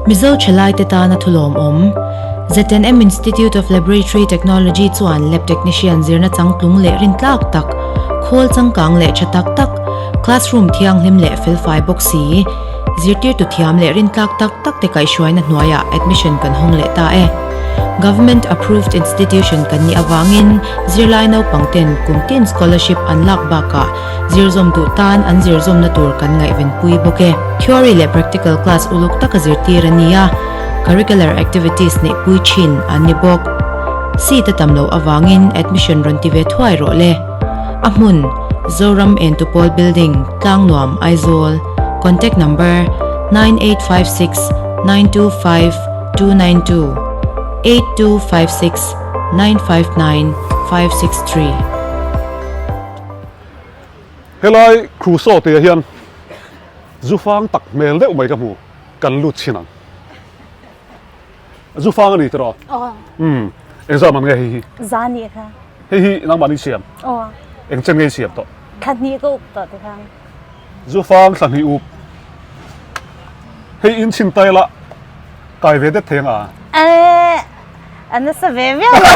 Mizo thalaite tana thulawmawm, ZNM Institute of Laboratory Technology chuan Lab Technician zirna changtlung leh rintlak tak, khawl changkang leh tha tak tak, classroom thianghlim leh felfai bawk si, zirtirtu thiam leh rintlak tak tak te kaihhruaina hnuaiah admission kan hawng leh ta e. Government approved institution kan nih avangin zirlai naupang ten kum tin scholarship an lak bakah zirzawm duh tan an zirzawmna tur kan ngaihvenpui bawk e. Theory leh practical class uluk taka zirtir a ni a, curricular activities neihpui thin an ni bawk. Seat a tam loh avangin admission rawn ti ve thuai rawh le. A hmun, Zoram Entupawl Building, Tlangnuam, Aizawl. Contact number, 9856 925 292, 8256 959 563. Helai Crusoe te hian zufang tak hmel deuh mai ka hmu, kan lut chhin ang. Zufang a ni tiraw? Aw. Umm, engzah man nge hei hi? Za nih kha. Hei hi nangmah ni siam? Aw. Eng chen nge i siam tawh? Thla hnih ka up tawh ti khan. Zufang thla hnih up. Hei in chhin tai la kai ve det thei ang a? Eh, a nasa ve viau lo.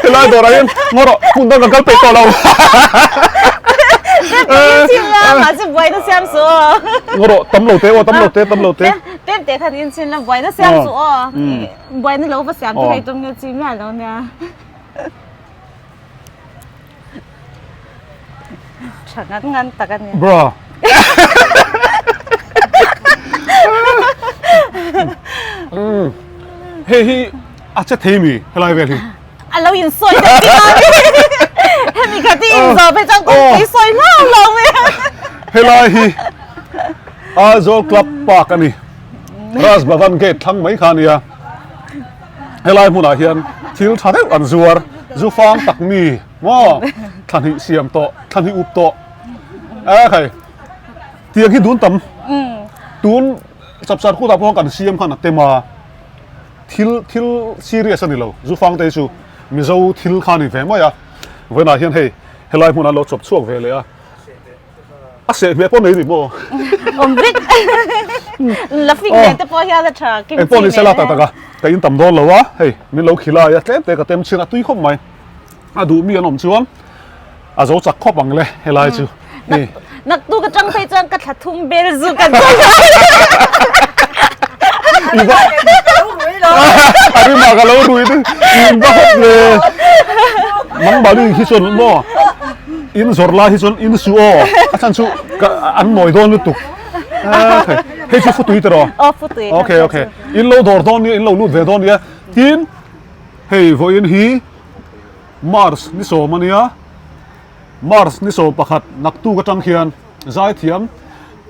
Helai dawrah hian ngaw rawh hmun dang kan kal peih tawh lo. Mahse buaina siam suh aw. Ngaw rawh tam lo te aw tam lo te tam lo te. Pem te khan in chhin la buaina siam suh aw. Buaina lo va siam te hei tum nge chi miah lo nia. Tha ngan ngan tak a ni. Bro. Hei hi a che thei mi helai vel hi. A lo in sawi ta ti a. Hemi kha ti in zo pe chang kawng pui sawi hlau lo me. Helai hi Aizawl Club Park a ni. Raj Bhavan gate thlang mai kha a nia. Helai hmunah hian thil tha deuh an zuar, zu fang tak mi maw thla hnih siam tawh, thla hnih up tawh. A khai tiang hi dun tam tun chapchar kutah pawh kan siam khan a tem a, thil thil serious a ni lo, zu fang te hi chu Mizo thil kha a ni ve mai a, vawiinah hian hei helai hmunah an lo chawp chhuak ve leh a. A seh hmeh pawh nei ni maw? Awm vek. La fing leh te pawh hian a tha kim chi. Engpawh ni sela tak tak a, ka in tam dawn lo a, hei min lo khil a, tlem te ka tem chin a tui khawp mai. A duh mi an awm chuan a zo chak khawp ang le helai chu. Hei. Naktuk atang phei chuan ka thla thum bel zu kan chawi. A rimah ka lo rui te in va hawp le. Nangmahni hi chuan maw? In zawrh lai hi chuan in su aw, a chhan chu ka an nawi dawn lutuk. Hei chu futui tiraw? Aw futui. Okay okay. In lo dawr dawn nia, in lo lut ve dawn nia. Tin hei vawiin hi March ni sawm a nia. March ni 11 naktuk atang hian zaithiam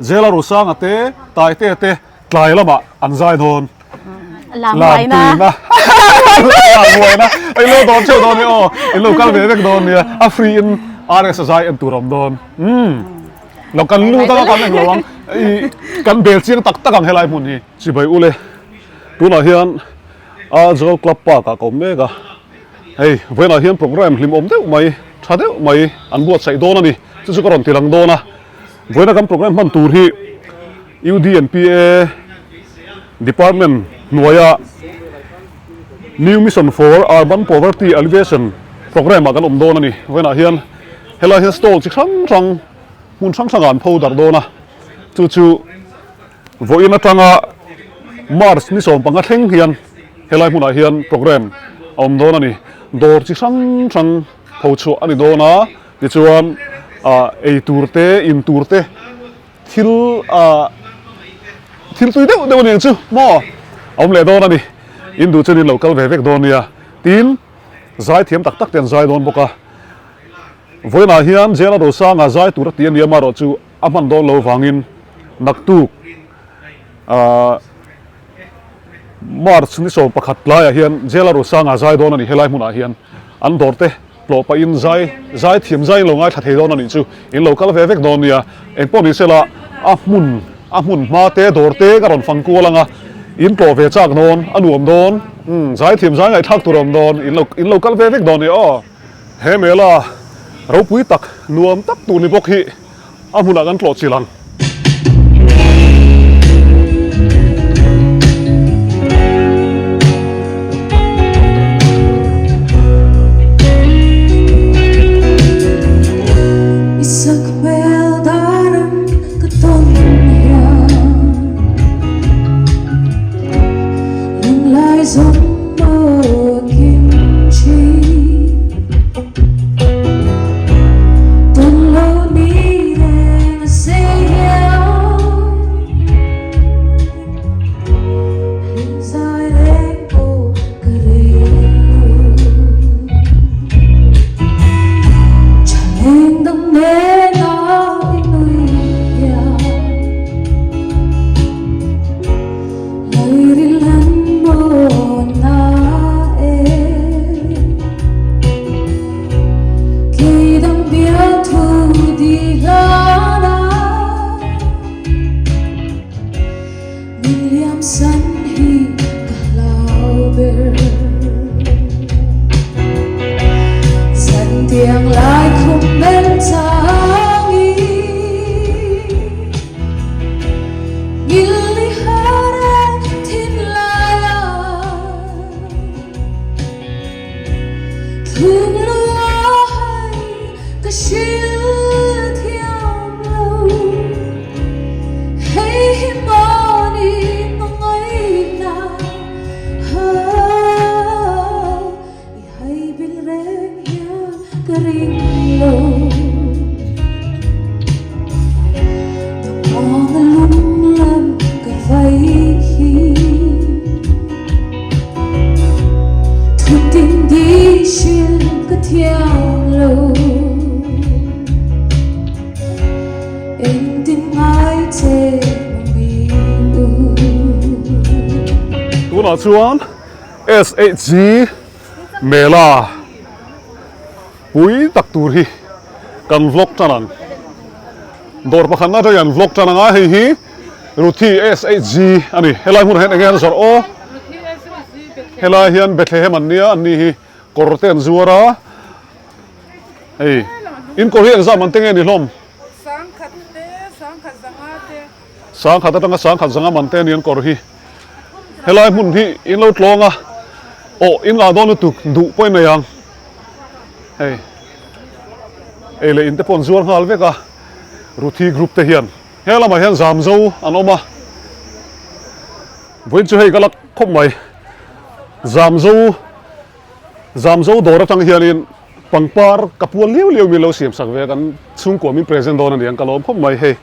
Zela Rosanga te, Taite te Tlai lamah an zai dawn. Lam huaina. Lam huaina. In lo dawn theuh dawn nia aw. In lo kal ve vek dawn nia. A free in RS a zai en tur a awm dawn. Umm. Lo kan lut anga kan englo ang. I kan bel chiang tak tak ang helai hmun hi. Chibai ule. Tunah hian Aizawl Club Park ah ka awm mek a. Hei vawiinah hian program hlimawm deuh mai, tha deuh mai an buatsaih dawn a ni. Chu chu ka rawn ti lang dawn a. Vawiina kan program hman tur hi UDNPA Department hnuaia New Mission for Urban Poverty Alleviation Programme ah kan awm dawn a ni. Vawiinah hian helai hian stall chi hrang hrang hmun hrang hrangah an pho darh dawn a, chu chu vawiin atanga March ni 15 thleng hian helai hmunah hian programme a awm dawn a ni. Dawr chi hrang hrang pho chhuah a ni dawn a, tichuan ah ei tur te in tur te Thil ah thil tui deuh deuh a ni ang chu maw a awm leh dawn a ni. In duh chuan in lo kal ve vek dawn nia. Tin, zai thiam tak tak te an zai dawn bawk a. Vawiinah hian Jela Rosanga zai tur a ti a ni amaherawh chu a hman dawn lo vangin naktuk ah March ni 11 tlaiah hian Jela Rosanga zai dawn a ni helai hmunah hian an dawr te Tlawh pahin zai zai thiam zai in lo ngaithla thei dawn a nih chu, in lo kal ve vek dawn nia. Eng pawh ni sela a hmun a hmun hma te dawr te ka rawn fang kual ang a, in tlawh ve chak dawn, a nuam dawn, umm zai thiam zai ngaihthlak tur a awm dawn, in lo in lo kal ve vek dawn nia aw. He mela ropui tak nuam tak tur ni bawk hi a hmunah kan tlawh chilh ang. Tunah chuan SHG Mela pui tak tur hi kan vlog tan ang. Dawr pakhatna atang hian vlog tan ang a, hei hi Ruthi SHG a ni. Helai hmunah hian eng nge an zawrh aw? Helai hian Bethlehem an nia, an ni hi kawr te an zuar a. Hei in kawr hi engzah man te nge ni hlawm? Sangkhat te, sangkhat zanga te. Sangkhat atanga sangkhat zanga man te a ni an kawr hi. Helai hmun hi in lo tlawng a, aw in ngah dawn lutuk duh pawh in nei ang. Hei ei leh in te pawh an zuar nghal vek a, Ruthi group te hian he lamah hian zam zo an awm a. Vawiin chu hei ka la khawp mai, zam zo zam zo dawr atang hianin pangpar ka pual liau liau min lo siam sak ve a, kan chhungkua min present dawn a ni ang ka lawm khawp mai hei.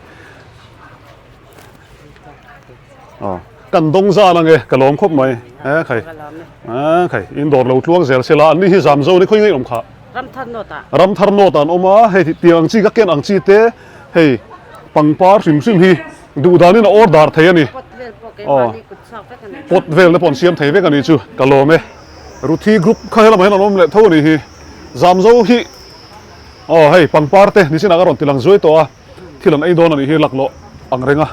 Kan dawng zan ange ka lawm khawp mai e khai e khai in dawr lo tluang zel sela an ni hi zam zo ni khawi ngei awm kha Ramthar North ah Ramthar North ah an awm a hei tiang ang chi ka ken ang chi te hei pangpar hrim hrim hi duh danin a order thei a ni aw pot vel te pawh an siam thei vek a ni chu ka lawm e Ruthi group kha helamah hian an awm leh tho a ni hi zam zo hi aw hei pangpar te nichinah ka rawn ti lang zuai tawh a. Thil an ei dawn a nih hi laklawh ang reng a,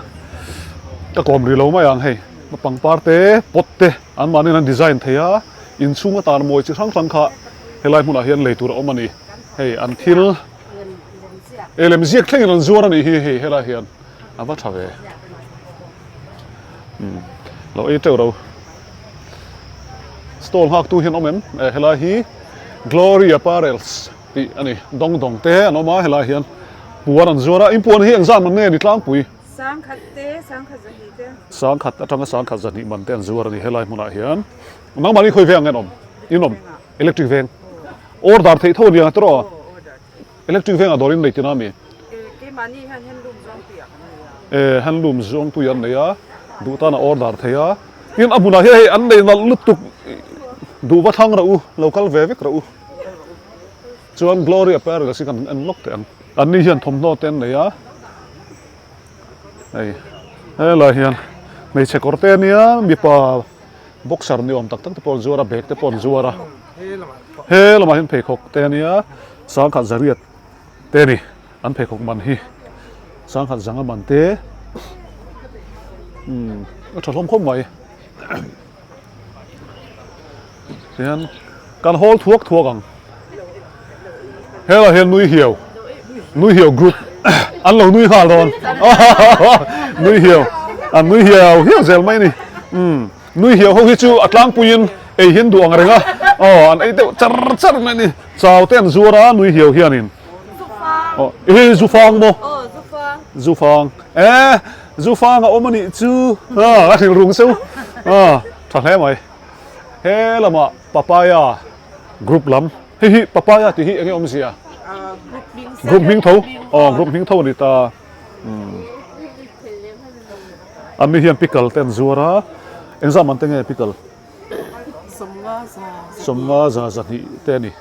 ka kawm rih lo mai ang hei pangpar te pot te an mahni in an design thei a, inchhung atan mawi chi hrang hrang kha helai hmunah hian lei tur a awm a ni, hei an thil eh lem ziak thlengin an zuar a nih hi hei helai hian a va tha ve umm lo ei teuh ro stall nghak tu hian awm em eh helai hi Glory Apparels. Tih a ni. Dawng dawng te an awm a helai hian puan an zuar a, in puan hi engzat man nge ni tlangpui? Sangkhat te, sangkhat zahnih te. Sangkhat atanga sangkhat zahnih man te an zuar a ni helai hmunah hian. Nangmahni khawi veng ang awm? In awm? Electric veng. Order theih tho ania tiraw? Electric vengah dawr in nei tina mi? Keimahni hian handloom zawngpui ah kan nei a. E, handloom zawngpui an nei a, duh tan a order thei a. Tin a hmunah hian hei an nei nalh lutuk duh va thlang rawh u, lo kal ve vek rawh u. Chuan Glory Apparels hi kan en lawk teh ang. Anni hian thawmhnaw te an nei a, hei helai hian hmeichhe kawr te ania mipa boxer ni awm tak tak te pawh an zuar a, bag te pawh an zuar a, he lamah hian pheikhawk te ania sangkhat zariat te a ni an pheikhawk man hi sangkhat zanga man te umm a tha hlawm khawp mai. Tihian kan hawl thuak thuak ang. Helaiah hian nui hiau, nui hiau group an lo nui nghal dawn. Nui hiau, an nui hiau hiau zel mai a ni. Umm nui hiau ho hi chu a tlangpuiin ei hian duh ang reng a, aw an ei deuh char char mai a ni. Chau te an zuar a nui hiau hianin. Aw i zufang maw? Zufang. E zufang a awm a nih chu. A hrilh rung seu. A tha hle mai. He lamah papaya group lam hei hi papaya tih hi eng nge awmzia? Group hming tho aw group hming tho a ni ta umm an ni hian pickle te an zuar a engzah man te nge pickle? Sawmnga za zahnih te a ni.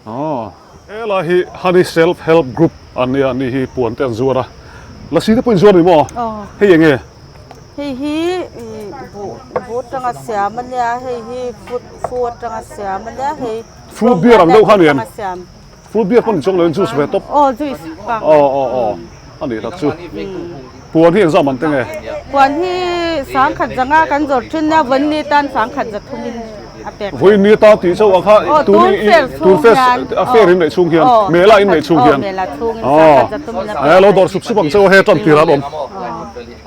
Aw. Helai hi Honey Self Help Group an nia, ni hi puan te an zuar a. Lasi te pawh in zuar ni maw? Hei eng nge? Hei hi buh buh atanga siam a nia, hei hi fruit fruit atanga siam a nia, hei Fruit beer ang deuh kha ni em? Fruit beer pawh ni chuang lo in juice ve tawp. Aw juice bak. Aw aw aw a nih tak chu. Puan hi engzah man te nge? Puan hi sangkhat zanga kan zawrh thin nia, vawiin tan sangkhat za thum in a pek. Vawiin ni tan tih chauh ang kha tun fair tun fair a fair in neih chhung hian mela in neih chhung hian. Aw mela chhung in sangkhat za thum in a pek. Aw lo dawr sup sup ang chauh a he tan tir an awm.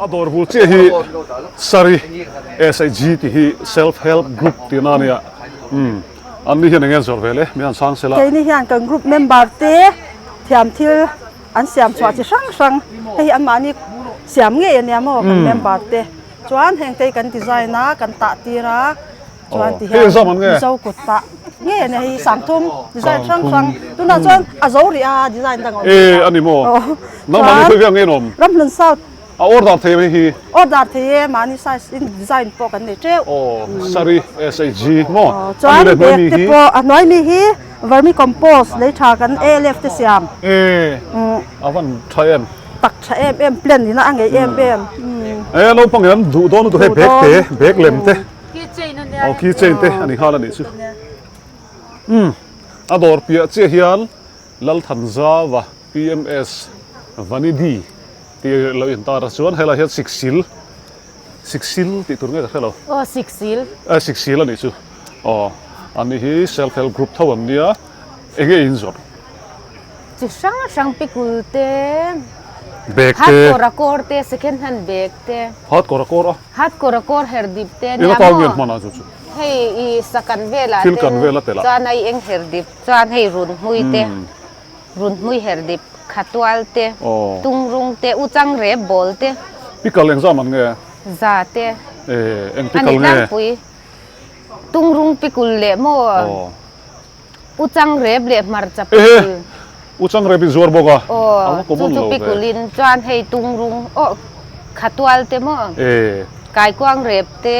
A dawr bul chiah hi Sari SHG tih hi Self Help Group tihna a nia. Umm. An ni hian eng nge an zawrh ve le? Min han chhang sela. Keini hian kan group member te thiam thil an siam chhuah chi hrang hrang hei hi anmahni siam ngei a nia maw kan member te chuan heng te hi kan design a kan tah tir a chuan ti hian Mizo kut tah ngei a nia hei sangthum design hrang hrang tunah chuan a zo rih a design dang a awm E a ni maw nangmahni khawi viang nge an awm? Ramhlun South A order thei mai hi. Order thei e mahni size in design pawh kan nei teuh. Aw sari SHG maw. Aw chuan bag te pawh a hnuai mi hi vermicompost lei tha kan ALF te siam. E a van tha em. Tak tha em em plan ina a ngei em em. E naupang hian duh dawn lutuk hei bag te bag lem te. Key chain a nia. Aw key chain te a ni nghal a nih chu. Umm a dawr piah chiah hian Lalthanzava PMS Vanidhi tih lo intar a chuan helai hian siksil siksil tih tur nge ka hre lo. Aw siksil. Eh siksil a nih chu. Aw ani hi self help group tho an nia eng nge in zawrh? Chi hrang hrang pikul te, Bag te. Hatkawr a kawr te, second hand bag te. Hatkawr a kawr a. Hatkawr a kawr her dip te nia maw? Eng atan nge an hman a chu chu? Hei i sakan velah te. Thil kan vel a telh a. Chuan a i eng her dip. Chuan hei runhmui te, runhmui herdip, khatual te, tungrung te, uchang rep bawl te. Pikal eng zam an nge? Za te. Eng pikal nge? Ani tlangpui. Tungrung pikul leh maw? Uchang rep leh hmarcha pikul. Uchang rep in zuar bawk a. Aw, chu chu pikul in chuan hei tungrung, aw khatual te maw? Kaikuang rep te.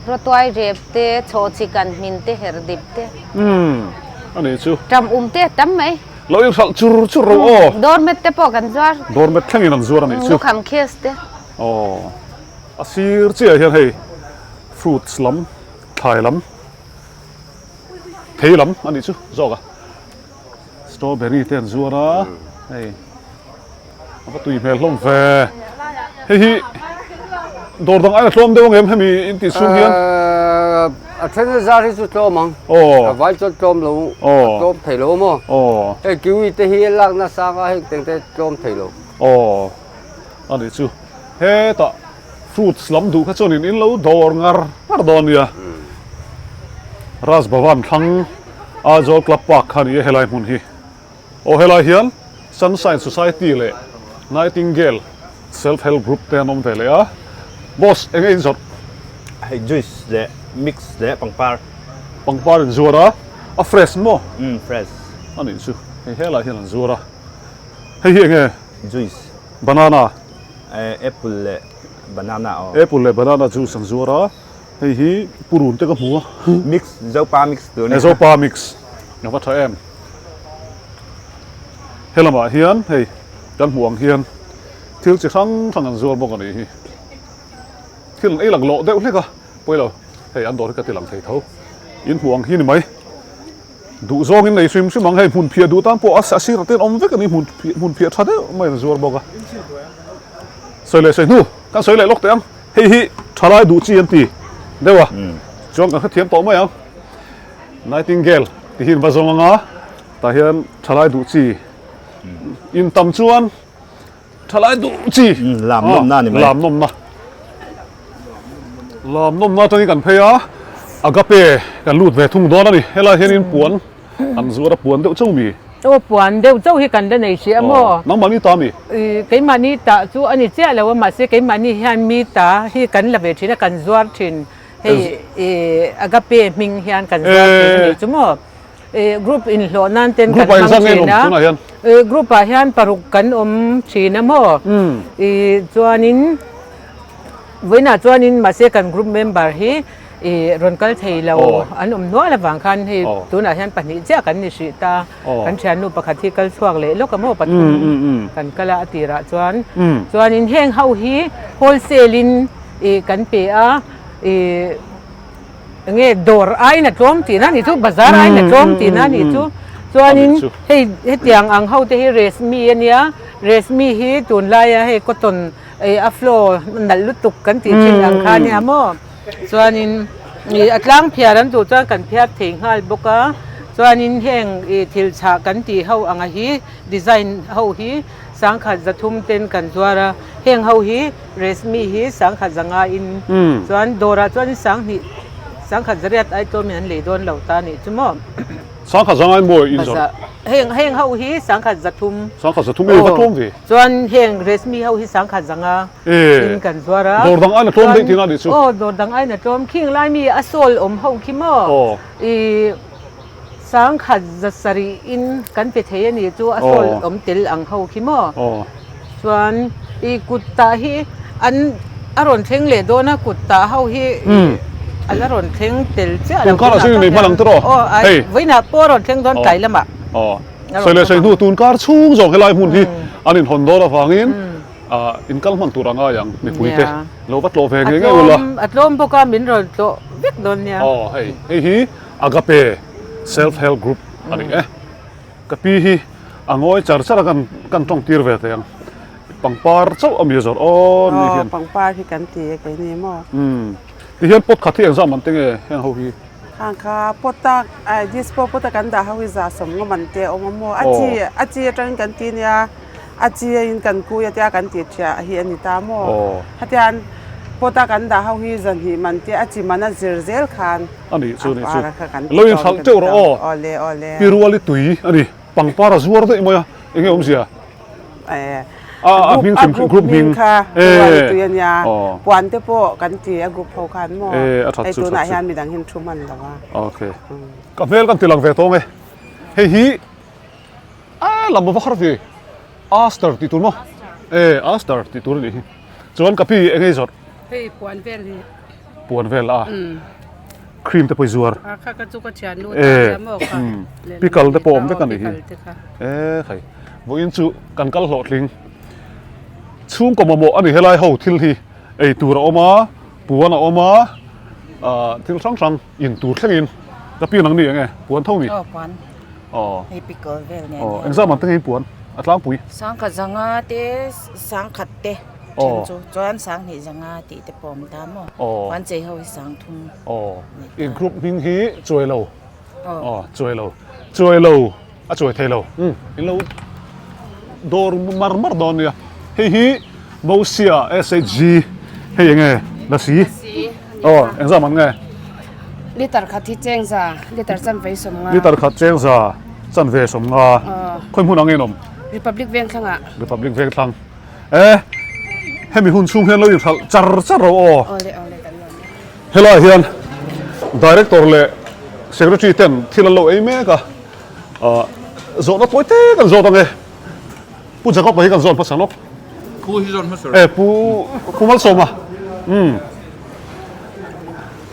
Rawtuai rep te, chhawhchhi kan hmin te, herdip te. Umm, a nih chu. Ṭam um te a tam mai. Lo inhralh chur chur ro aw. Doormat te pawh kan zuar. Doormat thlengin an zuar a nih chu. Lukham case te. Aw, a sir chiah hian hei fruits lam, thlai lam, thei lam a nih chu zawk a. Strawberry te an zuar a, hei a va tui hmel hlawm ve. Hei hi dawr dang aia tlawm deuh ang em hemi in tih chhung hian? A then a zar hi chu tlawm ang. Aw. A vai chuan tlawm lo, a tlawm thei lo maw? Aw. Hei kiwi te hi a lak nasa ang a, heng teng te tlawm thei lo. Aw, a nih chu. Hetah fruits lam duh kha chuanin in lo dawr ngar ngar dawn nia. Raj Bhavan thlang Aizawl Club Park kha a ni e helai hmun hi. Aw helai hian Sunshine Society leh Nightingale Self Help Group te an awm ve leh a. Boss eng nge in zawrh? Hei juice leh mix leh pangpar. Pangpar in zuar a, a fresh maw? Umm fresh. A nih chu, hei helai hian an zuar a. Hei hi eng nge? Juice. Banana. Apple leh banana aw. Apple leh banana juice an zuar a, hei hi purun te ka hmu a. Mix, Zopa mix tur nia. Zopa mix, a va tha em. Helamah hian hei kan hmuh ang hian thil chi hrang hrang an zuar bawk a nih hi. Thil an ei lang lawh deuh hlek a, pawi lo, hei an dawr hi ka ti lang thei tho. In hmuh ang hi ni mai. Duh zawngin nei hrim hrim ang hei hmun phiah duh tan pawh a sir te an awm vek a ni hmun hmun phiah tha deuh mai an zuar bawk a. Sawi leh sawi hnu kan sawi leh lawk teh ang hei hi thalai duh chi an ti deuh a chuan kan hrethiam tawh mai ang Nightingale ti hi an va zawng anga tah hian thalai duh chi in tam chuan Thalai duh chi. Lam nawmna a ni mai. Lam nawmna. Lam nawmna atangin kan phei a, Agape kan lut ve thung dawn a ni. Helai hianin puan an zuar a, puan deuh chauh mi? Aw puan deuh chauh hi kan la nei hrih a maw? Nangmahni ta mi? Keimahni ta chu a ni chiah lo a, mahse keimahni hian mi ta hi kan la ve thin a, kan zuar thin. Hei Agape hming hian kan zuar thin a nih chu maw. Group inhlawh nan ten kan hmang thin a. Group ah hian paruk kan awm thin a maw. Chuanin vawiinah chuanin mahse kan group member hi rawn kal thei lo an awm hnual avang khan hei tunah hian pahnih chiah kan ni hrih ta. Kan thiannu pakhat hi kal chhuak leh lawk a maw pathum kan kal a a tirah chuan. Chuanin heng ho hi wholesale in kan pe a enge dawr aiin a tlawm tihna a nih chu bazar aiin a tlawm tihna a nih chu chuanin hei hetiang ang ho te hi resmi a nia resmi hi tunlaia hei cotton ih a flow nalh lutuk kan tih thin ang kha a nia maw chuanin ih a tlang phiar an duh chuan kan phiar thei nghal bawk a chuanin heng ih thil chhah kan tih ho anga hi design ho hi sangkhat zathum ten kan zuar a heng ho hi. Resmi hi sangkhat zanga in chuan dawrah chuan sanghnih sangkhat zariat ai tlawmin an lei dawn lo ta nih chu maw. Sangkhat zanga in maw in zawrh? Heng heng ho hi sangkhat zathum. Sangkhat zathum e va tlawm ve. Chuan heng resmi ho hi sangkhat zanga in kan zuar a. Dawr dang aina tlawm daih tihna nih chu. Aw dawr dang aina tlawm khing lai mi a sawl awm ho khi maw. I sangkhat zasarih in kan pe thei a nih chu a sawl awm tel ang ho khi maw. Chuan i kut tah hi an a rawn thleng leh dawn a kut tah ho hi a la rawn thleng tel chiah lo. Tunkar ah chuan nei hman ang tawh aw. Hei. Vawiinah pawh a rawn thleng dawn tlai lamah. Aw. Sawi leh sawi hnu tunkar chhung zawng helai hmun hi an inhawn dawn avangin in kal hman tur a ngai ang mipui te lo va tlawh ve ngei ngei ula. A tlawm bawk a min rawn tlawh vek dawn nia. Aw hei hei hi Agape Self Help Group a ni e. Ka pi hi a ngawi char char a kan kan tawng tir ve thei ang. Pangpar chauh a mi zawrh aw ni hian. Aw pangpar hi kan ti e kei ni maw. Umm ti hian pot khat hi engzah man te nge heng ho hi. Hang kha pot a ai dispo pot a kan dah ho hi za sawm nga man te a awm a maw. A chi a chi atangin kan ti nia a chi a in kan kui a tia kan tih thiah hi a ni ta maw. Hetiang pot a kan dah ho hi zahnih man te a chi man a zir zel khan. A nih chu, nih chu. Lo inhralh teuh rawh aw. Awle, awle. Pi Ruali tui a ni. Pangpar a zuar daih mai a, eng nge awmzia? A a hming hrim hrim, group hming kha Pi Ruali tui a nia. Puan te pawh kan ti a group ho khan maw? A that chu, that chu. Hei tunah hian midang hian thu hman lo a. Okay. Ka hmel kan ti lang ve tawng e. Hei hi a lam va har ve. Aster tih tur maw? E, Aster tih tur a nih hi. Chuan ka pi eng nge i zawrh? Hei puan vel hi. Puan vel a cream te pawh i zuar. A kha ka chu ka thian nu ta nia maw kha. Pickle te pawh awm vek a nih hi. E khai vawiin chu kan kal hlawhtling chhungkaw mamawh a ni helai ho thil hi ei tur a awm a puan a awm a thil hrang hrang in tur thlengin ka pi nang ni eng nge puan tho ni. Aw puan. Aw. Hei pickle vel nen hian. Engzah man te nge in puan a tlangpui. Sangkhat zanga te sangkhat te. Then chu chuan sanghnih zanga tih te pawh awm ta maw? Puan chei ho hi sang thum Aw, i group hming hi chuai lo. Aw, chuai lo. Chuai lo, a chuai thei lo. Umm, in lo dawr mar mar dawn nia. Hei hi Mosia SHG hei eng nge? Lasi. Aw, engzah man nge? Liter khat hi chengza, liter chanve sawmnga. Liter khat chengza chanve sawmnga. Khawi hmun ang nge in awm? Republic Vengthlangah. Republic Vengthlang. E hemi hun chhung hian lo inhralh char char ro aw. Helaiah hian director leh secretary ten thil an lo ei mek a, ah zawhna tawi te kan zawt ang e. Pu Jacob-a hi kan zawn hmasa lawk. Pu hi zawn hmasa rawh. E Pu Pu Malsawma umm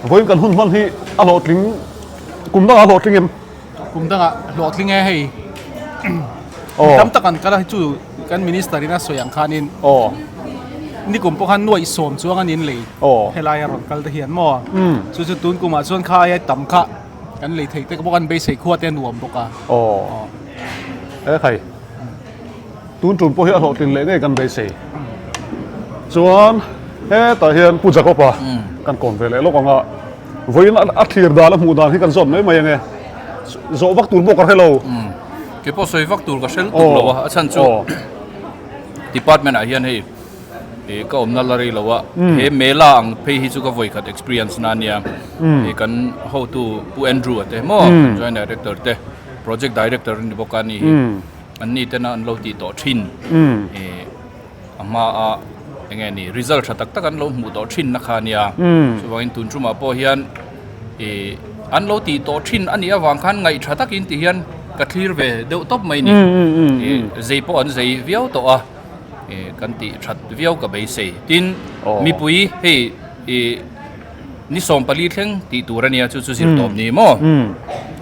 vawiin kan hun hman hi a hlawhtling kum dangah a hlawhtling em? Kum dangah hlawhtling e hei. Mi tam tak an kal a chu kan minister in a sawi ang khanin nikum pawh khan nuaih sawm chuang an inlei helai a rawn kal te hian maw chu chu tun kumah chuan kha aia tam kha kan lei theih te bawk an beisei khua te a nuam bawk a. E khai tun tum pawh hi a hlawhtlin leh ngei kan beisei chuan hetah hian Pu Jacob-a kan kawm ve leh lawk ang a. Vawiin a thlir dan a hmuh dan hi kan zawt mai mai ange. Zawh vak tur pawh ka hre lo. Kei pawh sawi vak tur ka hre lutuk lo a, a chhan chu department ah hian hei ka awmna la rei lo a, he mela ang phei hi chu ka vawi khat experience na ania, hei kan hotu Pu Andrew a te maw kan joint director te project director a ni bawk a ni hi, an ni tena an lo tih tawh thin a hma a. Enge ni result tha tak tak an lo hmuh tawh thin na kha ania. Chuvangin tun tumah pawh hian ih an lo tih tawh thin a nih avang khan ngaih tha takin ti hian ka thlir ve deuh tawp mai ni. Ih zei pawh an zei viau tawh a ih kan tih that viau ka beisei. Tin mipui hei ih ni 14 thleng tih tur a nia chu chu zir tawp ni maw.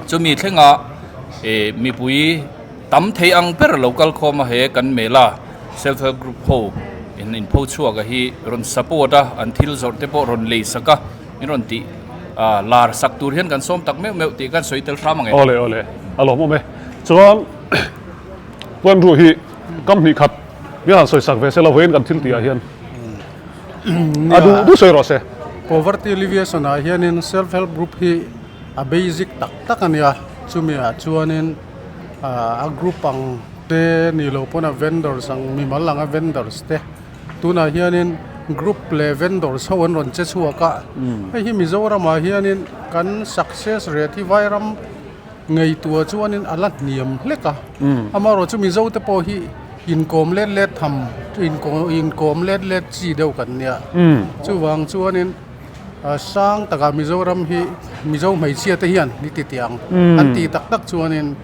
Chumi thlengah ih mipui. Tam thei ang ber lo kal khawm a he kan mela self help group ho in in pho chhuak a hi rawn support a an thil zawrh te pawh rawn lei sak a in rawn tih ah lar sak tur hian kan sawm tak meuh meuh tih kan sawi tel hram ang e. Awle awle a lawmawm e. Chuan Puanru hi kam hnih khat mi han sawi sak ve se lo vawiin kan thil tih ah hian a duh duh sawi rawh se. Poverty alleviation ah hianin self help group hi a basic tak tak a nia chumi ah chuanin a group ang te ni lo pawn a vendors ang mimal anga vendors te tunah hianin group leh vendors ho an rawn che chhuak a hei hi Mizoram ah hianin kan success rate hi vairam ngei tua chuanin a la hniam hlek a amaherawh chu Mizo te pawh hi inkawm let let tham inkawm let let chi deuh kan nia chuvang chuanin. Sang takah Mizoram hi Mizo hmeichhia te hian ni ti tiang an ti tak tak chuanin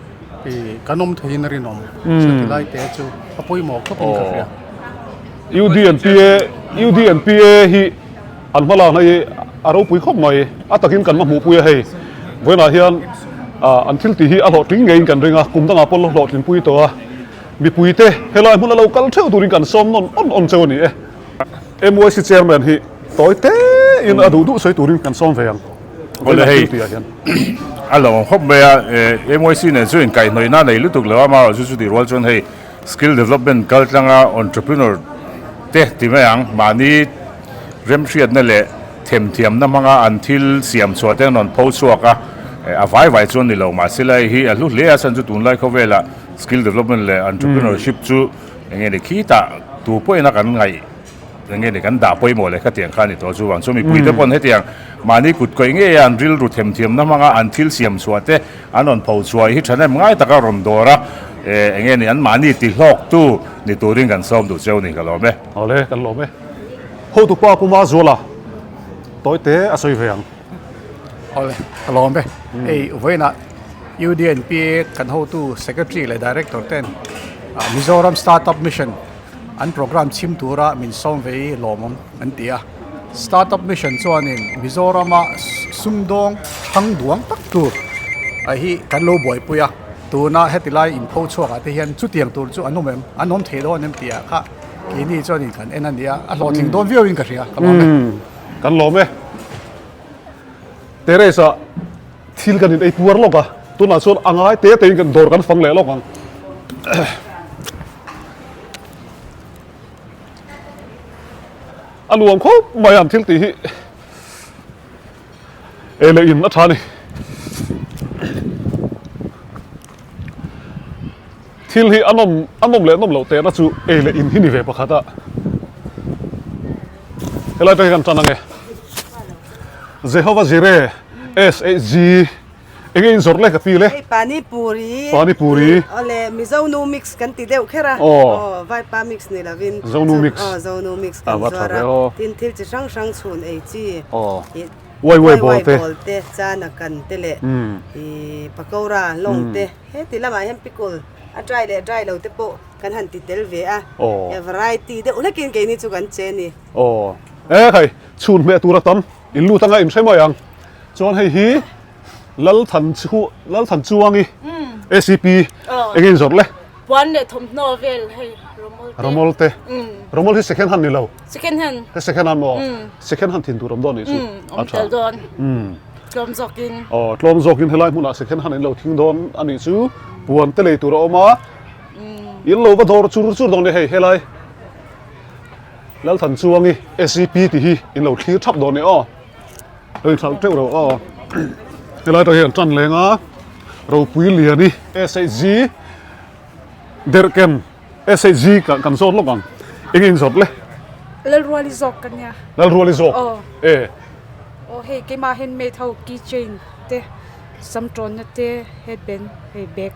kan awm theiin a rinawm. Chuti lai te chu a pawimawh khawpin ka hria. UDNPA UDNPA hi an hma lakna hi a ropui khawp mai. A takin kan la hmuhpui a hei. Vawiinah hian an thil tih hi a hlawhtling ngeiin kan ring a, kum dangah pawh la hlawhtlinpui tawh a. Mipuite helai hmun a lo kal theuh turin kan sawm nawn awn awn cheu a ni e. MYC Chairman hi tawi te in a duh duh sawi turin kan sawm ve ang. Awle hei a lo awm khawp mai a, MYC nen chu inkaihhnawihna nei lutuk lo a, amaherawh chu chutih rual chuan hei skill development kal tlanga entrepreneur te ti mai ang, mahni remhriatna leh themthiamna hmanga an thil siam chhuah te an rawn pho chhuak a, a vai vai chuan ni lo mahse lai hi a hlu hle a, chhan chu tunlai khawvelah skill development leh entrepreneurship chu Enge ni khitah tu pawhin a kan ngaih enge ni kan dah pawimawh leh khatiang kha a ni tawh chuvang chu mipuite pawn hetiang mahni kut kawih ngei a an rilru themthiamna hmanga an thil siam chhuah te an rawn pho chhuah hi thahnem ngai taka rawn dawr a enge ni an mahni ti hlawk tu ni turin kan sawm duh cheu ni ka lawm e. Awle kan lawm e. Hotupa Puma Zuala tawi te a sawi ve ang. Awle ka lawm e. Hei vawiinah UDNPA kan hotu Secretary leh Director ten Mizoram Startup Mission an programme chhim tura min sawm ve hi lawmawm an ti a. Startup Mission chuanin Mizorama sumdawng thang duang tak tur hi kan lo buaipui a. Tuna heti lai inpho chhuakah te hian chutiang tur chu an awm em? An awm thei dawn em tih ah kha keini chuanin kan en a nia. A hlawhtling dawn viauin ka hria ka lawm e. Kan lawm e. Terrace ah thil kan in ei puar lawk a, tunah chuan a ngai te tein kan dawr kan fang leh lawk ang. A nuam khawp mai an thil tih hi ei leh in a tha a ni. Thil hi a nawm a nawm leh nawm loh tehna chu ei leh in hi ni ve pakhat a. Helai te hi kan tan ange. Jehovah Jireh SHG enge in zawrh le ka ti le. Hei Pani Puri. Pani Puri. Awle Mizo nu mix kan ti deuh kher a. Aw. Vaipa mix ni lovin. Zonu mix. Aw Zonu mix kan zuar a. Tin thil chi hrang hrang chhun ei chi. Aw. Wai wai bawl te. Wai wai bawl te, chana kan te leh pakora lawng te. Heti lamah hian pickle a dry leh dry lo te pawh kan han ti tel ve a, variety deuh hlekin keini chu kan che a ni. Aw e hei chhun hmeh tur a tam in lut anga in hre mai ang chuan hei hi Lalthan chu Lalthan Chuangi ACP eng in zawrh le? Puan leh thawmhnaw vel hei Romol te. Romol te. Romol hi second hand ni lo. Second hand. He second hand maw? Second hand thin tur awm dawn nih chu. Awm tel dawn. Tlawm zawkin. Aw tlawm zawkin helai hmunah second hand in lo thing dawn a nih chu puan te lei tur a awm a. In lo va dawr chur chur dawn nia hei helai Lalthan Chuangi SCP tih hi in lo thlir thap dawn nia aw. Lo inthlauh teuh ro aw. Helai tawh hian tan leng a ropui liani SHG Derhken SHG kan zawt lawk ang. Eng in zawt le? Lalruali zawk ka nia. Lalruali zawk? Aw. E. Aw hei keimah handmade ho keychain te sam tawnna te headband hei bag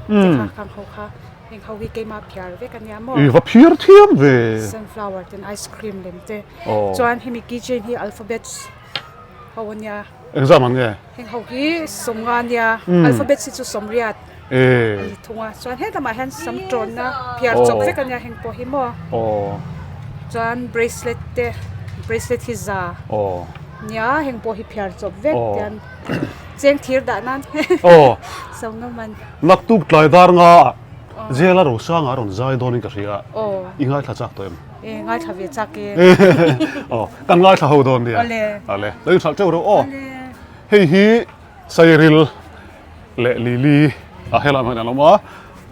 te kha khang ho kha. Heng ho hi keimah phiar vek a nia maw? I va phiar thiam ve. Sunflower ten ice cream lem te. Aw. Chuan hemi keychain hi alphabets ho a nia. Engzam ang nge? Heng ho hi sawmnga a nia. Umm. Alphabets hi chu sawmriat E. a ni thung a. Chuan helamah hian sam tawnna phiar chawp vek a nia heng pawh hi maw? Aw. Chuan bracelet te bracelet hi za. Aw. Nia heng pawh hi phiar chawp vek tian cheng thir dah nan Aw. sawmnga man. Naktuk tlai dar nga ah Jail a Rosanga a rawn zai dawnin ka hria. Aw. I ngaithla chak tawh em? E ngaithla ve chak e. Aw kan ngaithla ho dawn nia. Awle. Awle. Lo inhralh teuh reuh aw. Hei hi Sairil leh Lili a helai hman an awm a.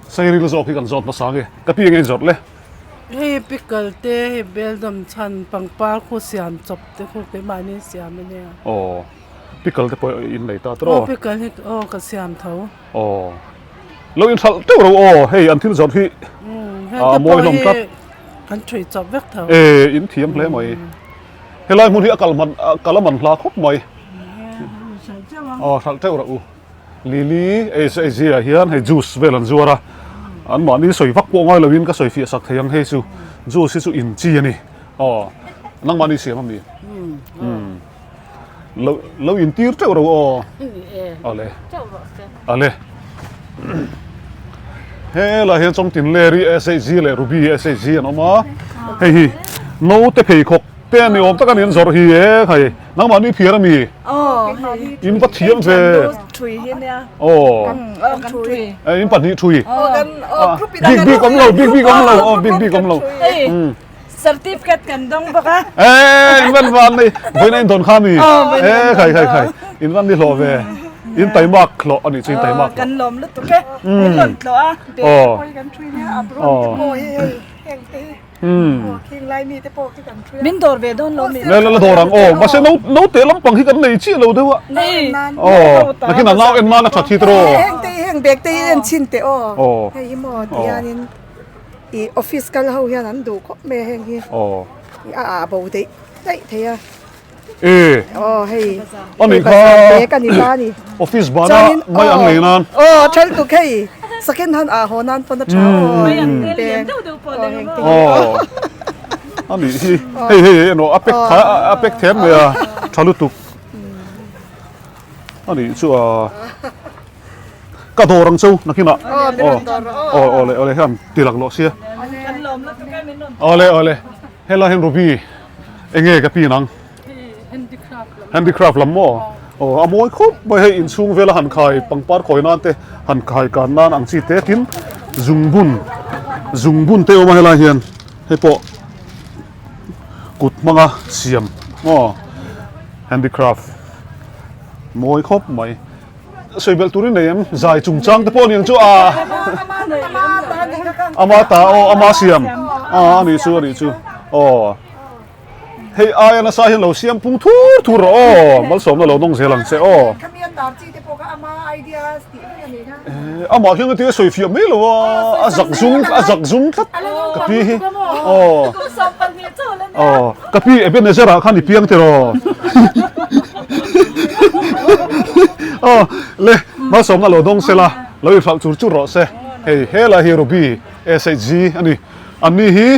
Sairil zawk hi kan zawt hmasa nge. Ka pi enge in zawt le? Hei pickle te hei beldam chhan pangpar khu siam chawp te khu keimahni siam a nia. Aw pickle te pawh in nei ta tawh. Aw pickle hi aw ka siam tho. Aw lo in hralh teuh ro aw hei an thil zawrh hi a mawi hlawm tlat. Kan thui chawp vek tho. E in thiam hle mai. Helai hmun hi a kal man kal a man hla khawp mai. Aw hralh teuh rawh u. Lily HAG ah hian hei juice vel an zuar a, an mahni sawi vak pawh ngai loin ka sawi fiah sak thei ang hei chu juice hi chu in chi a ni aw nangmahni siam a mi umm lo lo in tir teuh ro aw ale ale helai hian chawngtin leri SHG leh Ruby SHG an awm a hei hi naute pheikhawk te a ni awm tak a ni an zawrh hi e khai. Nangmah ni phiar a mi? In va thiam ve. Aw. In pahnih thui. Bik bik awm lo, bik bik awm lo, aw bik bik awm lo. Certificate kan dawng bawk a. Eh, in van van nei, vawiin a in dawn kha mi? Eh, khai khai khai, in van ni hlawh ve. In taimak hlawh a nih chu in taimak hlawh. Kan lawm lutuk e, in rawn tlawh a. Aw. Kan thui nia, a bron te pawh hi hei, heng te hi. Min dawr ve dawn lo mi. Le la dawr ang aw mahse no no te lampang hi kan nei chiah lo deuh a. Aw nakin a nau en nan a that hi tiraw. Heng te hi heng bag te hi en chhin teh aw. Hei hi maw ti hianin ih office kal ho hian an duh khawp mai a heng hi. Aw. A ah bo daih daih thei a. E. Aw hei. Ani kha. Bag ani ta ani. Office bana mai ang nei nan. Aw thal tuk hei. Second hand ah haw nan pawn a tha aw. Mai ang tel lian deuh deuh pawh nei ang. Aw. Ani hi hei hei hei eno a pack tha a pack them mai a tha lutuk. Ani chu a ka dawr ang cheu nakinah. Aw aw awle awle hian tilak lawh sia. Kan lawm lutuk e min rawn. Awle awle. Helai hian Ruby enge ka pin ang? Handicraft lam maw? Aw a mawi khawp mai hei inchhung vela han khai pangpar khawi nan te han khai kan nan ang chi te tin zungbun zungbun te awm a helai hian hei pawh kut hmanga siam maw handicraft mawi khawp mai. Sawi belh turin nei em? Zai chungchang te pawh a ni ang chu a. Ama ta aw ama siam a a nih chu a nih chu aw. Hei aia nasa hian lo siam pung thur thur rawh aw malsawmna lo nawng zel ang che aw. Amah hian engtin a sawi fiah mai lo a a zak zum a zak zum tlat ka pi hi aw. Aw ka pi Ebenezer ah khan i piang tiraw. Aw le malsawmna lo dawng sela lo inhralh chur chur rawh se hei helai hi Ruby SHG a ni an ni hi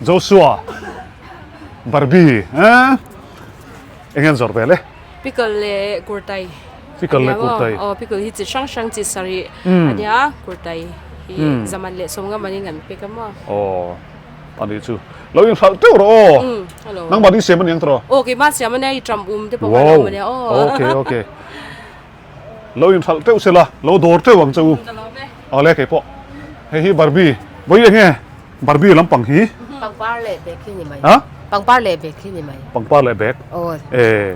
Joshua Barbie eh eng nge an zawrh vel e Pickle leh kurtai Pickle leh kurtai aw pickle hi chi hrang hrang chi sarih a nia kurtai hi zaman leh sawmnga manin an pek a maw aw. A nih chu. Lo inhralh teuh rawh aw. Umm hello. Nangmah ding siam a ni ang tawh. Aw keimah siam a nia i tram um te pawh kha lo awm a nia aw. Okay okay. Lo inhralh teuh sela lo dawr teuh ang che u. Ka lawm e. Awle kei pawh. Hei hi Barbie. Vawi eng nge Barbie lampang hi? Pangpar leh bag hi ni mai. Ha? Pangpar leh bag hi ni mai. Pangpar leh bag? Aw. E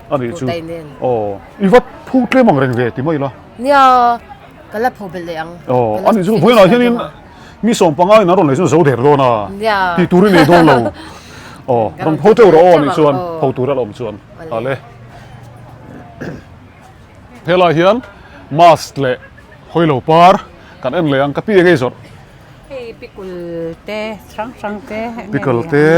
a nih chu. Kurtai nen. Aw. I va phu tlem ang reng ve ti mai la. Nia ka la phu belh leh ang. Aw a nih chu vawiinah hianin Mi sawm panga in an rawn lei chu zo der dawn a, tih tur i nei dawn lo. Aw, rawn pho teuh rawh aw nih chuan, pho tur a la awm chuan. Ale. Helai hian mask leh hawilo par kan en leh ang, ka pi eng ei zawrh? Hei pickle te hrang hrang te. Pickle te.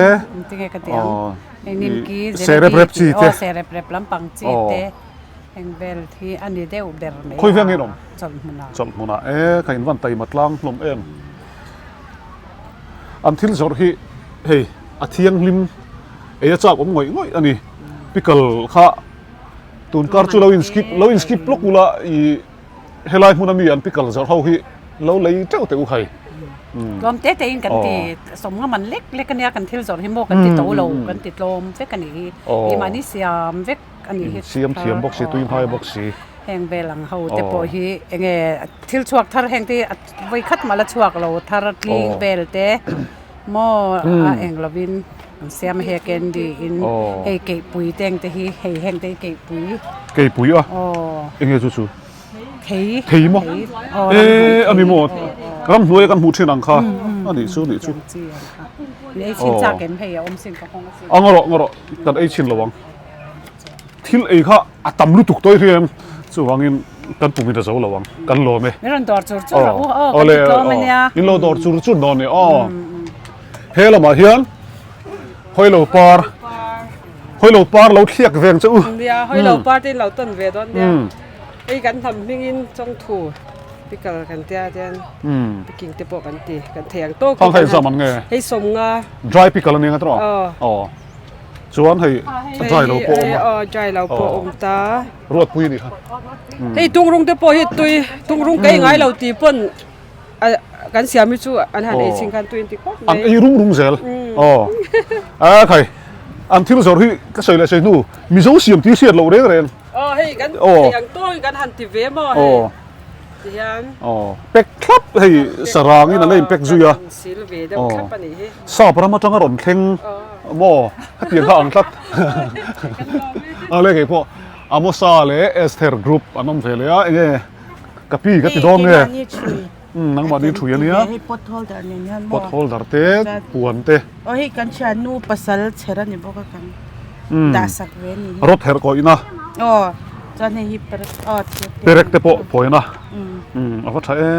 Tinge ka ti ang. Hei nimki, serep rep chi te. Aw, serep rep lampang chi te. Heng vel hi a ni deuh ber mai a. Khawi veng in awm? Chawlhhmunah. Chawlhhmunah e, ka invan taima tlang hlawm em. An thil zawrh hi hei a thianghlim ei a chak awm ngawih ngawih a ni. Pickle kha tun kar chu lo in skip lo in skip lawk ula i helai hmun ami an pickle zawrh ho hi lo lei teuh teh u khai. Tlawm te te in kan ti sawm nga man lek lek ania kan thil zawrh hi maw kan ti to lo kan ti tlawm vek a nih hi. Keimahni siam vek a nih hi. Siam thiam bawk si tui hmai bawk si. Heng vel ang ho te pawh hi enge thil chhuak thar heng te hi vawi khat mah la chhuak lo thar tling vel te maw a eng lovin an siam a hei candy in hei keihpui te ang te hi hei heng te hi keihpui. Keihpui a? Enge chu chu? Thei. Thei maw? E a ni maw? Ramhnuai a kan hmuh thin ang kha a nih chu nih chu. Ei chhin chak em hei a awm sin ka nghawng a sin. A ngaw rawh ngaw rawh kan ei chhin lo ang. Thil ei kha a tam lutuk tawi hriam chuvangin kan pum in a zo lo ang kan lawm e. Min rawn dawr chur chur rawh u aw kan ti tlawm a nia. In lo dawr chur chur dawn a ni aw. He lamah hian hawilo par hawilo par lo thliak veng che u. Nia hawilo par te in lo tawn ve dawn nia. Hei kan hnam hmingin chawngthu pickle kan tia chuan picking te pawh kan ti kan thei ang tawk in kan han hei sawmnga dry pickle a ni ang a tawh aw chuan hei dry lo pawh awm a aw dry lo pawh awm ta ruatpui a nih kha hei tungrung te pawh hi tui tungrung ka ei ngai lo tih pawn kan siam hi chu an han ei chhin khan tui an ti khawp mai. An ei rum rum zel. Aw. A khai. An thil zawrh hi ka sawi leh sawi hnu Mizo siam tih hriat loh reng reng. Aw hei kan thei ang tawngin kan han ti ve maw hei. Tihian. Aw. Pack thlap hei sarang in a la in pack zui a. Sil ve deuh thlap a nih hi. Sap ram atanga rawn thleng maw hetiang kha ang tlat. A le keipawh Amosa leh Esther group an awm ve leh a enge Ka pi ka ti dawn nge? Umm nangmahni thui a nia. Hei pot holder nen hian maw? Pot holder te, puan te. Aw hei kan thiannu pasal chher a ni bawk a kan dah sak ve a ni hi. Rawt herh kawihna. Aw chuan hei hi perek aw thir te. Perek te pawh phawina. Umm a va tha e.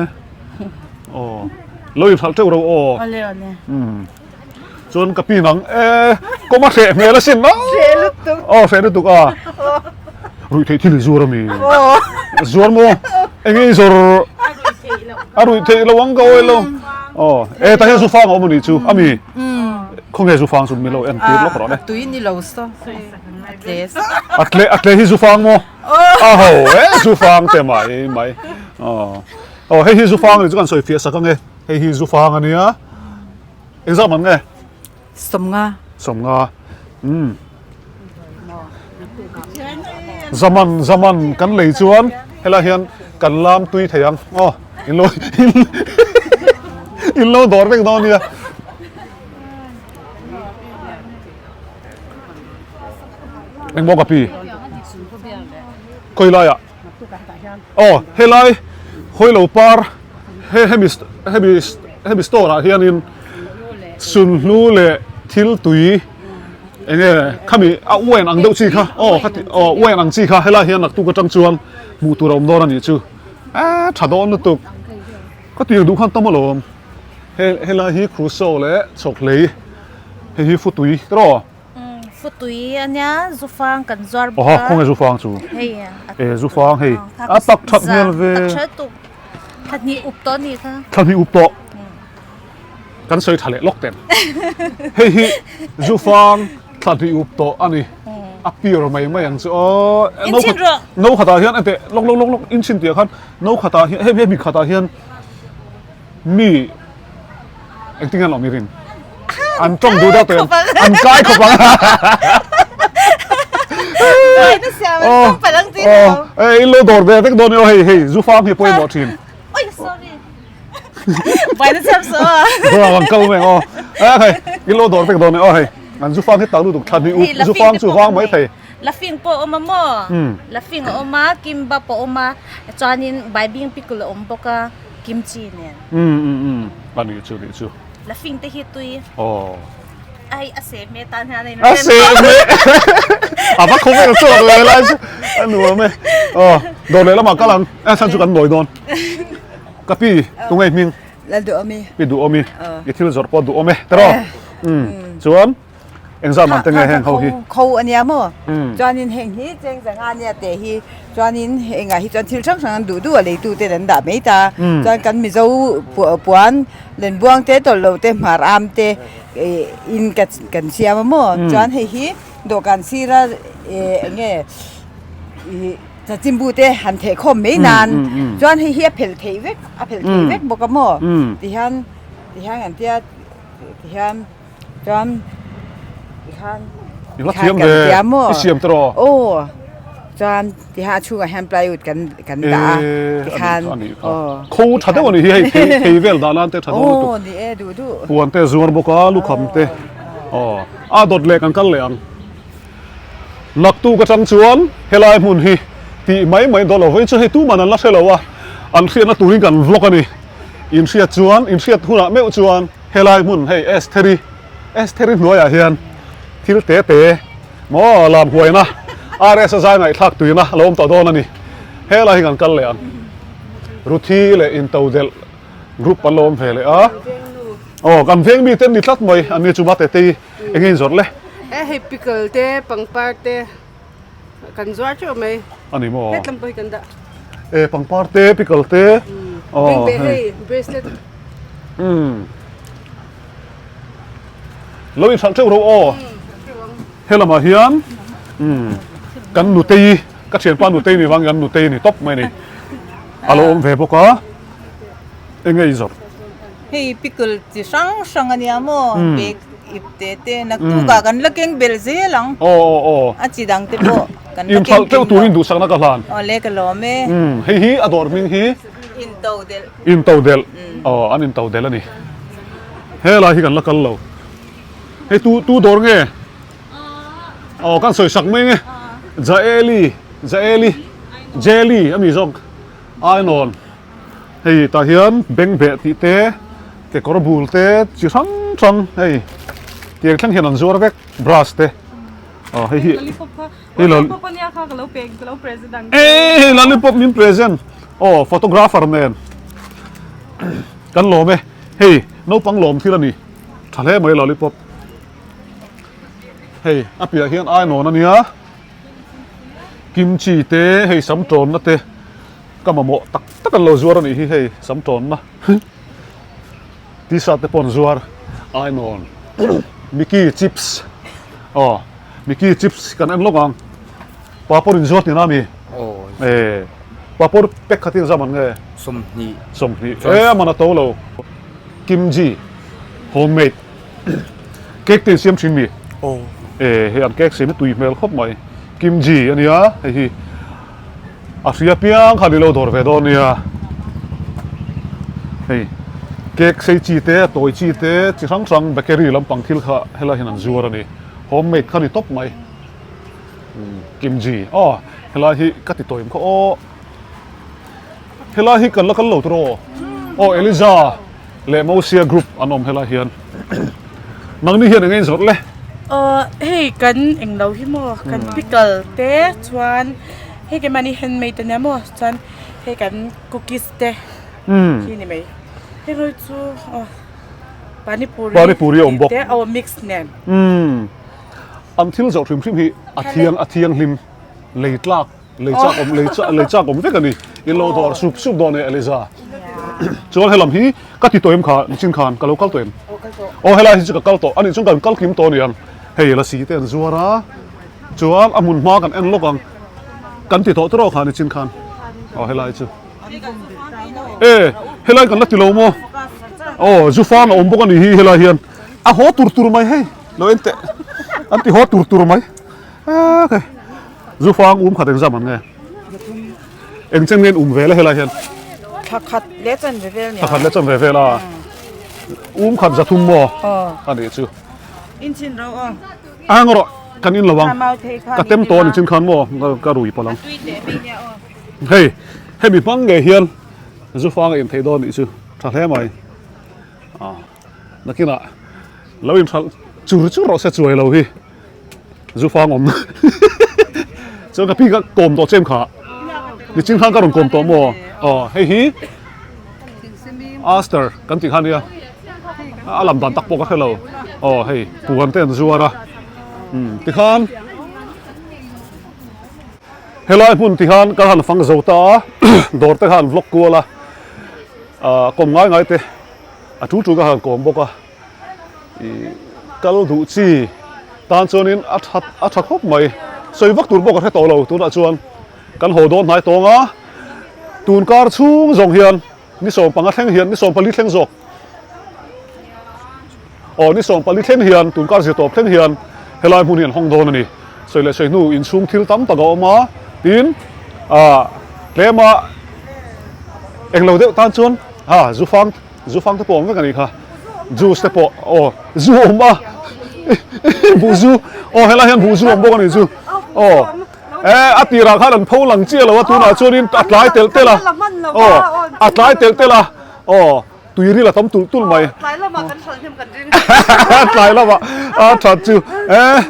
Aw lo inhralh teuh ro aw. Awle awle. Umm chuan ka pi nang e kawm a hreh hmel asin no. Hreh lutuk. Aw hreh lutuk a. Ruih theih thil i zuar ami? Zuar maw? Enge i zawr? A ruih theih loh ang ka awih lo. Aw e tah hian zufang a awm anih chu ami? Khawnge zufang chu min lo en tir lawk rawh le. A tui ni lo saw. A tle. A tle a tle hi zufang maw? A ho e zufang te mai mai. Aw aw hei hi zufang anih chu kan sawi fiah sak ange. Hei hi zufang ania. Engzah man nge? Sawmnga. Sawmnga. Umm. Zaman zaman kan lei chuan helai hian kan lam tui thei ang. Aw in lo in lo dawr vek dawn nia. Engmaw ka pi? Khawi laiah? Aw helai hawilo par he hemi hemi hemi store ah hianin sunhlu leh thil tui enge khami a uain ang deuh chi kha aw khati aw uain ang chi kha helai hian naktuk atang chuan hmuh tur a awm dawn a nih chu eee tha dawn lutuk ka tir duh khan tam alawm he helai hi crusoe leh chhawkhlei hei hi futui tiraw. Futui a nia zufang kan zuar bawk a. Aw khawnge zufang chu? Hei e zufang hei a tak that hmel ve. Tak that tuk. Thla hnih up tawh ni kha. Thla hnih up tawh. Kan sawi tha leh lawk ten. Hei hi zufang thla hnih up tawh a ni. A pure mai mai ang chu aw. In chhin rawh. No khatah hian ente lawk lawk lawk lawk in chhin tih ah khan no khatah hian hemi hemi khatah hian Mi engtin nge an awm i rin? An tawng duh deuh tawh em? An kai khawp ang. Aw in lo dawr ve vek dawn emaw hei hei zu fang hi pawimawh thin. Oi sorry. Buaina siam so a. Dawr ang kal mai ang aw. A hei in lo dawr vek dawn emaw hei an zu fang hi tak lutuk thlan hi u zu fang chu vang mai thei. Lafing pawh a awm a maw? Lafing a awm a, kimbap a awm a, chuanin baibing pickle a awm bawk a. Kimchi nen. Um um um a nih chu nih chu. Lafing te hi tui. Aw. Ai a seh hme tan hian a in A seh hme. A va khawvel chhuak leh lai chu a nuam e. Aw dawr leh lamah kal ang. A chhan chu kan nawi dawn. Ka pi tunge i hming? Lal duhawmi. Pi duhawmi. I thil zawrh pawh duhawm e tiraw? Um chuan. Engzah man te nge heng ho hi? Kho ania maw? Chuanin heng hi cheng zanga ania teh hi chuanin hengah hi chuan thil hrang hrang an duh duh a leitu ten an dah mai ta. Chuan kan Mizo puan lenbuang te tawlh lo te hmar am te in kan siam a maw? Chuan hei hi dawhkan sira eng nge ih chachimbu te han theh khawm mai nan chuan hei hi a phelh theih vek a phelh theih vek bawk a maw? Tihian tihian kan tia tihian. Chuan tikhan I la thiam ve i siam te rawh. Aw chuan tiha a chhungah hian plywood kan kan dah a tikhan aw kho tha deuh a nih hi hei thei thei vel dah nan te tha dawn lutuk. Aw ni e duh duh. Puan te zuar bawk a lukham te aw a dawt leh kan kal leh ang. Naktuk atang chuan helai hmun hi tih mai mai dawn lo vei chu hei tuman an la hre lo a an hriatna turin kan vlog a ni. Inhriat chuan inhriat hunah meuh chuan. Helai hmun hei Estheri Estheri hnuaiah hian thil te te maw lam huaina RS a zai ngaihthlak tuina a lo awm tawh dawn a ni. Helai hi kan kal leh ang. Ruthi leh Intodelh group an lo awm ve leh a. Aw kan veng mite an ni tlat mai an ni chu mate tei eng nge inzawrh le? E hei pickle te pangpar te kan zuar teuh mai. A ni maw? Hetlam pawh hi kan dah. E pangpar te pickle te aw hei bracelet. Umm. Lo inhralh teuh ro aw. Helamah hian umm kan nutei ka thianpa nutei ni vang kan nutei ni tawp mai ni. A lo awm ve bawk a. Enge i zawrh? Hei pickle chi hrang hrang a nia maw bag ip te te naktukah kan la keng belh zel ang. Aw aw aw. A chi dang te pawh kan la keng Inhralh teuh turin duhsakna ka hlan. Aw le ka lawm e. Umm hei hi a dawr hming hi. Intodelh. Intodelh. Aw an intodelh a ni. Helai hi kan la kal lo. Hei tu tu dawr nge? Aw kan sawi sak mai nge. Jaeli Jaeli Jelly a mi zawk Ainawn. Hei tah hian bengbeh tih te kekawr bul te chi hrang hrang hei tiang thleng hian an zuar vek brush te. Aw hei hi. Hei lollipop ania kha ka lo pek ka lo present ang che. Hei lollipop min present aw photographer nen kan lawm e hei naupang lawm thil a ni tha hle mai lollipop hei a piah hian ainawn ania kimchi te hei sam tawnna te ka mamawh tak tak an lo zuar a nih hi hei sam tawnna t-shirt te pawh an zuar ainawn mickey chips aw. Mickey chips kan en lawk ang. Papawr in zuar tina mi? Aw. E papawr pack khat in zam an nge? 20. 20. E a man a to lo. Kimchi homemade cake te in siam thin mi? Aw. E hei an cake siam hi tui hmel khawp mai. Kimchi ania hei hi a hria piang khan i lo dawr ve dawn nia. Hei cake sei chi te a tawi chi te chi hrang hrang bakery lampang thil kha helai hian an zuar a ni. Homemade kha ni tawp mai. Kimchi aw helai hi ka ti tawim kha aw. Helai hi kan la kal lo tur aw. Aw Eliza leh Mosia group an awm helai hian. Nangni hian eng nge in zawrh le? Aw hei kan eng lo hi maw kan pickle te chuan hei keimahni handmade ania maw chuan hei kan cookies te hi ni mai. Hei rawih chu aw. Pani puri Pani puri a awm bawk. Tih te aw mix nen. Umm. An thil zawh hrim hrim hi a thiang a thianghlim lei tlak lei chak awm lei chak lei chak awm vek a ni. In lo dawr sup sup dawn e Eliza. Chuan helam hi ka ti tawh em kha nichin khan ka lo kal tawh em? Aw helai hi chu ka kal tawh a nih chuan kan kal kim tawh a ni ang. Hei lasi te an zuar a chuan a hmun hma kan en lawk ang. Kan ti tawh tawh kha nichin khan. Aw helai chu. E helai kan la ti lo maw aw zu fang a awm bawk a nih hi helai hian a haw tur tur mai hei lo en teh an ti haw tur tur mai a ke zu fang um khat engzam an nge eng chen nge an um vel a helai hian thla khat leh chan ve vel nia thla khat leh chan ve vel a um khat zathum maw a nih chu in chin ro aw ang rawh kan in lo ang ka tem tawh a ni chin khan maw ka rui palh ang. Hei, hemi hmang ngei hian zu fang a intheih dawn nih chu tha hle mai. Ah, nakinah lo inhralh chur chur rawh se chuai lo hi zu fang awm. Chuan ka pi ka kawm tawh chem kha. Nichin khan ka rawn kawm tawh maw? Aw, hei hi Aster kan tih kha nia. A lam dan tak pawh ka hre lo. Aw, hei puan te an zuar a. Tikhan helai hmun tikhan kan han fang zo ta a, dawr te khan vlog kual a, kawm ngai ngai te a tul tul ka han kawm bawk a, ih kal duh chi tan chuanin a tha a tha khawp mai, sawi vak tur pawh ka hre tawh lo tunah chuan kan haw dawn hnai tawng a, tun kar chhung zawng hian. Ni sawmpanga thleng hian, ni sawmpali thleng zawk. Aw, ni sawmpali thleng hian, tun kar zirtawp thleng hian helai hmun hi an hawng dawn a ni. Sawi leh sawi hnu inchhung thil tam tak a awm a, tin, ah, tlema englo deuh tan chuan, ha, zu fang, zu fang te pawh awm vek a nih kha. Juice te pawh, aw, zu awm a, buh zu, aw, helai hian buh zu awm bawk a nih chu, aw. Eh, a tirah khan an pho lang chiah lo a, tunah chuanin a tlai telh telh a. Aw, a tlai telh telh a. Aw, tuiril a tam tulh tulh mai. Tlai lamah kan hralh hnem kan ring. Tlai lamah a that chu. Eh,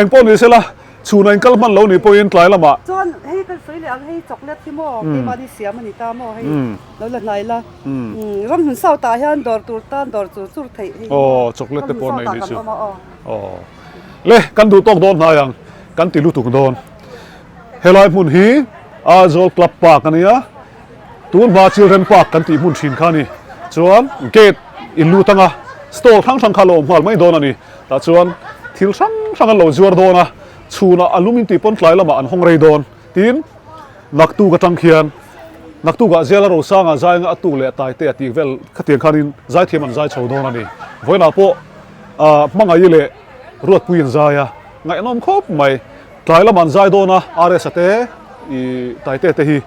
eng pawh ni sela, chhunah in kal hman lo nih pawhin tlai lamah. Chuan hei kan sawi leh ang, hei chocolate hi maw, keimahni siam a ni ta maw, hei lo la hnai la. Ramhlun South ah hian dawr tur tan dawr chur chur theih hei. Aw, chocolate te pawh an nei nih chu. Aw. Le, kan duh tawk dawn hnai ang, kan ti lutuk dawn. Helai hmun hi Aizawl Club Park a nia, tun hma Children Park kan tih hmun thin kha a ni. Chuan gate in lut anga stall hrang hrang kha a lo awm nghal mai dawn a ni. Tah chuan thil hrang hrang an lo zuar dawn a, chhunah a lum in tih pawn tlai lamah an hawng rei dawn. Tin, naktuk atang khian naktukah Ziala Rosanga zainga a tuk leh a taite a tih vel khatiang khanin zaithiam an zai chho dawn a ni. Vawiinah pawh Hmangaih leh Ruatpui an zai a, ngaihnawm khawp mai. Tlai lamah an zai dawn a, RS-a te, i taite te hi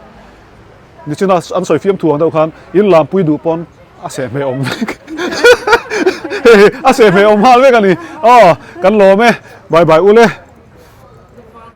nichina an sawi fiam thu ang deuh khan in lampui duh pawn a sehhmeh awm vek. Hei a sehhmeh awm nghal vek a ni. Aw, kan lawm e. Bye bye ule.